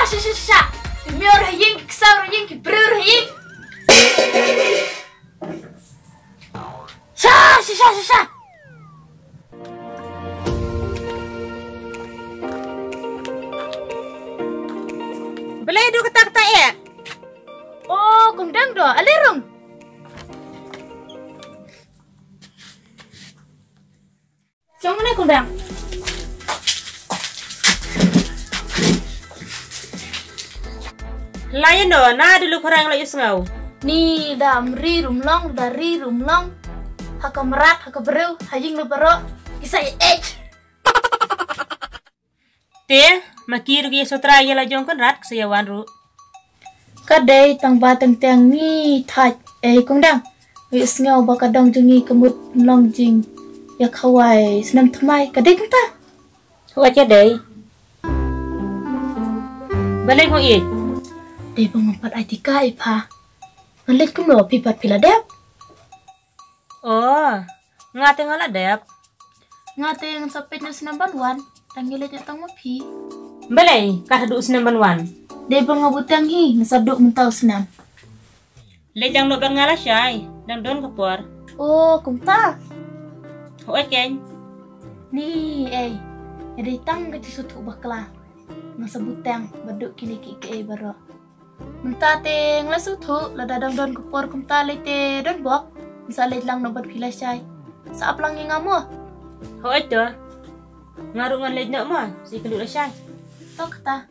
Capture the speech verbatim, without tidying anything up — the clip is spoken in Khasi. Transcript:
Sha sha sha. Ki miaw ruh ha ïing, ki ksaw ruh ha ïing, ki briew ruh ha ïing. Sha sha sha sha sha. Balei duh kata kata eh? Oh, kong dang doh, ale rung. Jong ne kong dang. Lai no, na dulu khorang lai sngaw. Ni da mri rum long, da ri rum long. Ha ka mrad, ha ka briew, ha ïing lu baroh. Ki sa ïa eh. Te, ma ki ruh ki ïa sotra ïa la jong kan rat, ki sa ïa wan ruh. Ka dei tang ba tang teng ngi thait, eh, kong dang. Ïa sngaw ba ka dong jong ngi ka mut long jing ïa khawai snem thymmai, ka dei kumta. Wat ka dei. Balei ko i? Dei ba ngam pat ai tika i pha. Nga leit kumno phi pat phi la dep? Oh, nga te nga la dep. Nga te ngan sa peit na u snem ban wan. Tang ngi leit na tang ma phi. Balei, ka haduh u snem ban wan. Dei ba nga buteng hi, nga sa duh mynta u snem. Leit lang noh bad nga lashai, dang don ka por. Oh, kumta. Hooid keiñ. Ni, ei. Ïa dei tang ka jingsngewthuh bakla. Nga sa buteng, bad duh kine kiei kiei baroh. Mynta te nga la sngewthuh, lada dang don ka por kumta lei te don bok. Nga sa leit lang noh bad phi lashai. Sa ap lang ïa nga mo. Hooid to. Nga ruh ngan leit noh mo, sa ïakynduh lashai. To kata.